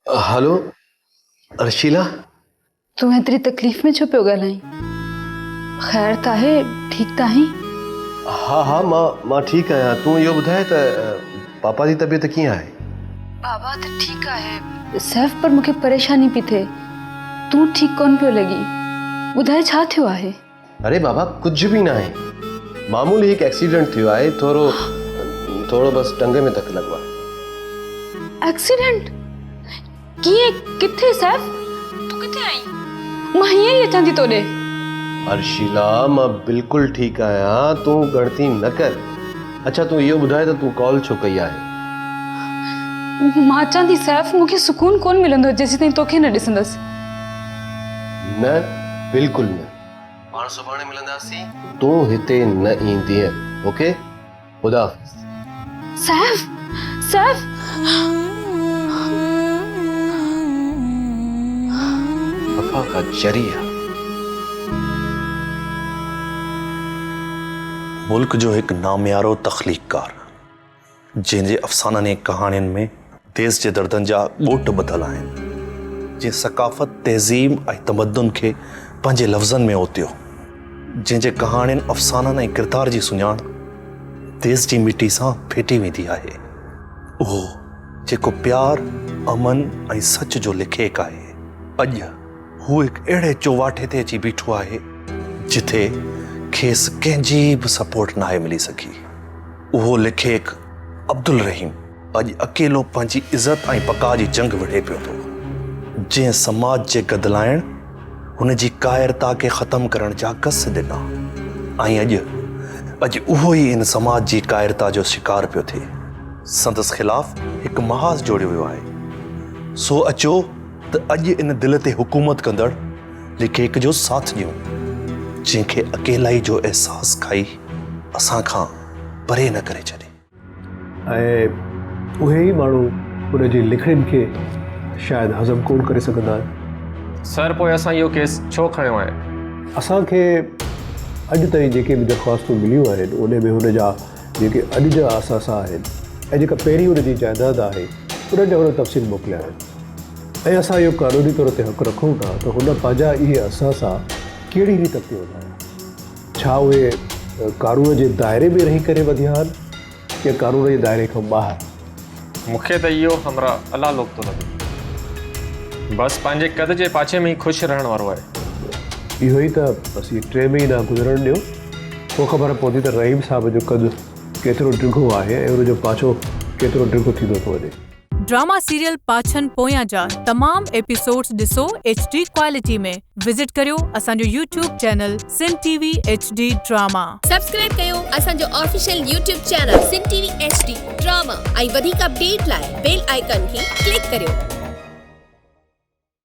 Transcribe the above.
هلو ارشيلا. تون ايتري تڪليف ۾ ڇو پيو ڳالهائين؟ خير ته آهي، ٺيڪ ته آهين؟ ها ها مان مان ٺيڪ آهيان، تون اهو ٻڌاء ته پاپا جي طبيعت ڪيئن آهي؟ بابا ته ٺيڪ آهي سيف پر مون کي پريشاني پئي ٿئي، تون ٺيڪ ڪونه پيو لڳين، ٻڌاء ڇا ٿيو آهي؟ اري بابا ڪجهه به ناهي، معمولي هڪ ايڪسيڊنٽ ٿيو آهي، ٿورو ٿورو بس ٽنگ ۾ ڌڪ لڳو آهي. ايڪسيڊنٽ؟ ڪيئن ڪٿي سيف؟ تون ڪٿي آهين؟ مان هينئر ئي اچان ٿي تو ڏي. ارشيلا مان بلڪل ٺيڪ آهيان، تون ڳڻتي نه ڪر. اڇا تون اهو ٻڌاء ته تون ڪال ڇو ڪئي آهي؟ مان اچان ٿي سيف، مون کي سڪون ڪونه ملندو جيسيتائين توکي نه ڏسندس. نه بلڪل نه. پاڻ سڀاڻي ملنداسين. تون هتي نه ايندينء اوڪي؟ خدا حافظ. سيف! سيف! وفا ڪا چري آ. ملڪ جو هڪ ناميارو تخليقڪار، جنهن جي افسانن ۽ ڪهاڻين ۾ ديس جي دردن جا ڳوٽ ٻڌل آهن، جنهن ثقافت، تهذيب ۽ تمدن کي پنهنجي لفظن ۾ اوتيو، جنهن جي ڪهاڻين، افسانن ۽ ڪردار جي سڃاڻ ديس جي مٽي سان ڀيٽي ويندي آهي، اهو جيڪو پيار، امن ۽ سچ جو لکيڪ آهي، اڄ هو هڪ اهڙي چوواٺي تي اچي بيٺو آهي، جتي کيس ڪنهن جي به سپورٽ ناهي ملي سگهي. اهو لکيڪ عبدالرحيم اڄ اڪيلو پنهنجي عزت ۽ بقا جي جنگ وڙهي پيو ٿو، جنهن سماج جي گدلائڻ، هن جي ڪائرتا کي ختم ڪرڻ جا گس ڏنا ۽ اڄ اڄ اهو ئي ان سماج جي ڪائرتا جو شڪار پيو ٿئي. سندس خلاف هڪ محاذ جوڙيو ويو آهي. سو اچو ته اڄ ان دل تي حڪومت ڪندڙ لکيڪ جو ساٿ ڏيون، جنهن کي اڪيلائي جو احساس کائي اسان کان پري نه ڪري ڇڏي. ۽ اهي ئي ماڻهو ان جي لکڻين کي شايد هضم ڪونه ڪري سگهندا آهن. سر پوء اسان اهو ڪيس ڇو کڻيو آهي؟ اسان کي اڄ تائين جيڪي به درخواستون مليون آهن ان ۾ هن جا جيڪي اڄ جا اثاثا آهن ۽ جيڪا پهرين هن جي جائداد آهي انهن جا هن تفصيل موڪليا آهن ۽ اسان اهو قانوني طور تي حق رکون ٿا ته هن پنهنجا اهي اثاثا ڪهڙي ريت اڳتي وڌايا؟ ڇا اهي قانون جي دائري ۾ رهي ڪري وڌيا آهن يا قانون جي دائري کان ٻاهر؟ مون کي ته اهو همراهه الله لوڪ ٿو لڳي. بس پنهنجي قد جي پاڇي ۾ ئي خوش رهڻ وارو آهي. اهو ئي ته بس اهي ٽي مهينا گذرڻ ڏيو، پوء خبر پوندي ته رحيم صاحب جو قد ڪيترو ڊگهو آهي ۽ ان جو پاڇو ڪيترو ڊگهو ٿيندو ٿو وڃي. ڊراما سيريل پاڇن پويان جا تمام ايپيسوڊز ڏسو ايڇ ڊي ڪوالٽي ۾ وزٽ ڪريو اسان جو YouTube channel Sindh T V H D drama. Subscribe ڪيو اسان جو official YouTube channel Sindh T V H D drama ۽ وڌيڪ اپڊيٽ لاء بيل آئيڪان کي ڪلڪ ڪريو.